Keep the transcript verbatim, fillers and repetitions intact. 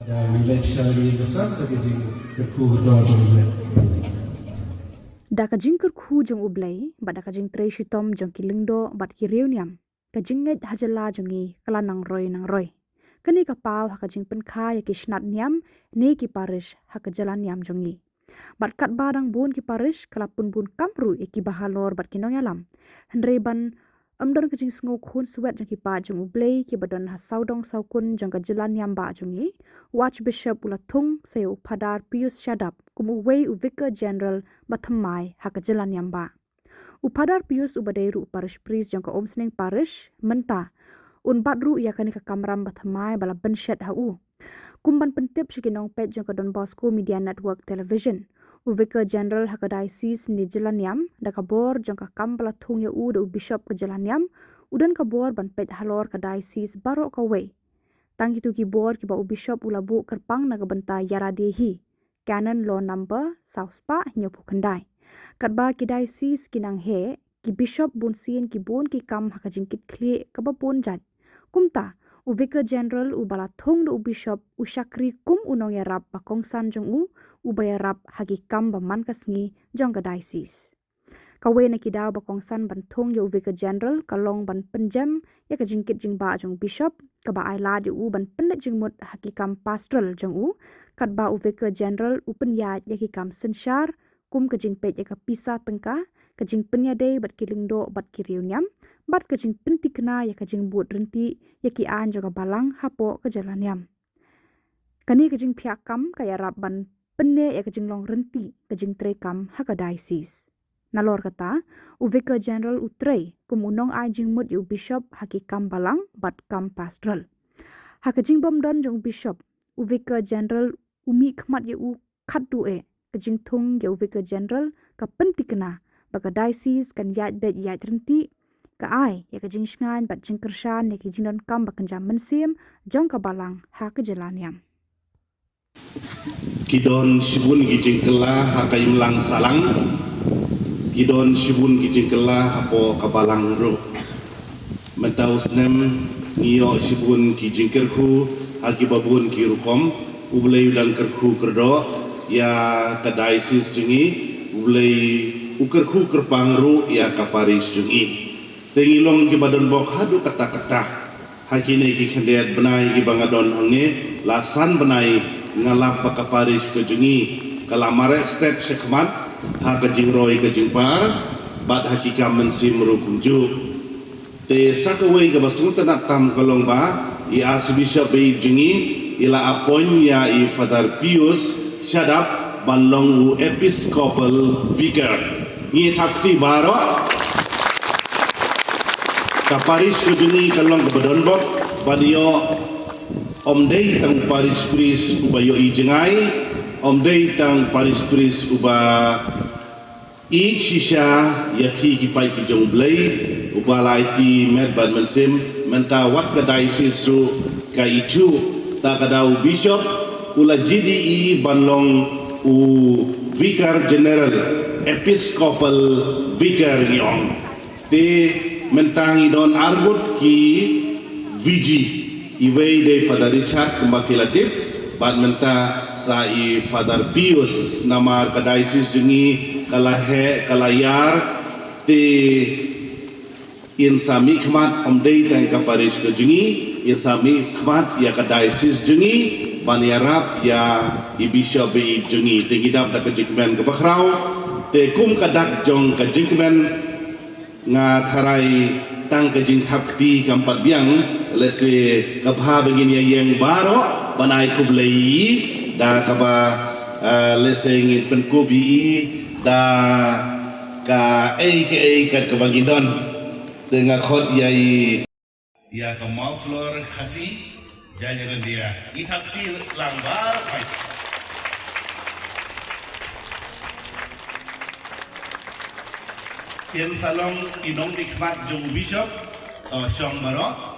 Da ngi leit sha ri basan da ka jingkyrkhu kyrdoh jong U Blei. Da ka jingkyrkhu jong U Blei bad da ka jingtrei shitom jong ki lyngdoh bad ki riewniam, ka jingngeit ha jylla jong ngi ka la nang roi nang roi. Kane ka paw ha ka jingpynkha ïa ki shnat niam ne ki parish ha ka jylla niam jong ngi. Bad katba dang bun ki parish, ka la pynbun kam ruh ïa ki bahalor bad ki nongïalam. Hynrei ban ym don ka jingsngew khun swet jong ki paid jong U Blei kiba don ha sawdong sawkun jong ka jylla niam bah jong ngi, u Archbishop u la thung sa ïa u Phadar Pius Shadap kum uwei u Vicar General ba thymmai ha ka jylla niam bah. U Phadar Pius uba dei ruh u Parish Priest jong ka Umsning Parish mynta, un bat ruh ïa kane ka kamram ba thymmai ba la bynshet ha u. Kum ban pyntip sha ki nongpeit jong ka Don Bosco Media Network Television, u Vicar General ha ka Diocese ne jylla niam, da ka bor jong ka kam ba la thung ïa u da u Bishop ka jylla niam, u don ka bor ban peit halor ka Diocese baroh kawei. Tang kito ki bor kiba u Bishop u la buh kyrpang na ka bynta ïarade hi, Canon Law Number saw spah hynñiewphew khyndai. Katba ki Diocese ki nang heh, ki Bishop bunsien ki bun ki kam ha ka jingkitkhlieh kaba bun jait. Kumta, u Vicar General uba la thung da u Bishop u shakri kum u nongïarap ba kongsan jong u, uba ïarap ha ki kam ba man ka sngi jong ka Diocese. Kawei na ki daw ba kongsan ban thung ïa u Vicar General ka long ban pynjem ïa ka jingkit jingbah jong u Bishop, kaba ai lad ïa u ban pynleit jingmut ha ki kam pastoral jong u, katba u Vicar General u pynïaid ïa ki kam synshar, kum ka jingpeit ïa ka pisa tyngka, ka jingpynïadei bad ki lyngdoh bad ki riewniam, bad ka jingpyntikna ïa ka jingbud ryntih ïa ki aiñ jong ka balang hapoh ka jylla niam. Kane ka jingphiah kam ka ïarap ban pynneh ïa ka jinglong ryntih ka jingtrei kam ha ka Diocese. Nalor kata, u Vicar General u trei kum u nongai jingmut ïa u Bishop ha ki kam balang bad kam pastoral. Ha ka jingbymdon jong u Bishop, u Vicar General u mih khmat ïa u khatduh eh. Ka jingthung ïa u Vicar General ka pyntikna ba ka Diocese kan ïaid beit ïaid ryntih, ka ai ïa ka jingshngaiñ bad jingkyrshan ïa ki jingdonkam ba kynja mynsiem jong ka balang ha ka jylla niam. Ki don shibun ki jingkylla ha ka imlang sahlang. Ki don shibun ki jingkylla hapoh ka balang ruh. Mynta u snem ngi ïoh shibun ki jingkyrkhu ha kiba bun ki rukom. U Blei u dang kyrkhu kyrdoh ïa ka Diocese jong ngi. U Blei u kyrkhu kyrpang ruh ïa ka parish jong ngi. Te ngi long kiba don bok haduh katta katta. Ha kine ki khyndiat bnai kiba nga don hangne, la san bnai nga lap ba ka parish ka jong ngi ka la mareh stet shakhmat ha ka jingroi ka jingpar bad ha ki kam mynsiem ruh kumjuh. Te sa kawei kaba sngewtynnat tam ka long ba i Archbishop ba ïeit jong ngi i la appoint ïa i Father Pius Shadap ban long u Episcopal Vicar. Ngi thap kti baroh. Ka parish ka jong ngi ka long kaba don bok ban ïoh, ym dei tang parish priest uba ïohi jngai, ym dei tang parish priest uba ïeit shisha ïa phi ki paid ki jong U Blei, uba la aiti met bad mynsiem. Mynta wat ka Diocese ruh ka ithuh, ta ka daw u Bishop u la jied ïa i ban long u Vicar General, Episcopal Vicar ngi ong. Te mynta ngi don ar ngut ki V G. Iwei dei Father Richard kumba phi la tip, bad mynta sa i Father Pius, namar ka Diocese jong ngi ka la heh ka la ïar. Te in sa mihkhmat, ym dei tang ka parish ka jong ngi, in sa mihkhmat ïa ka Diocese jong ngi ban ïarap ïa i Bishop ba ïeit jong ngi. Te ngi dap da ka jingkmen kaba khraw. Te kum ka dak jong ka jingkmen, nga tharai tang ka jingthap kti kam pat biang, lehse ka bha ba ngin ïa ïeng baroh ban ai khublei ïa i da kaba, eh, lehse ngin pynkup ïa i da kaei kaei kat kaba ngin don. Te nga khot ïa i, ïa ka muffler Khasi. Jaiñtia, ngi thap kti lang baroh. Kin sa long i nongmihkhmat jong u Bishop, to shong baroh.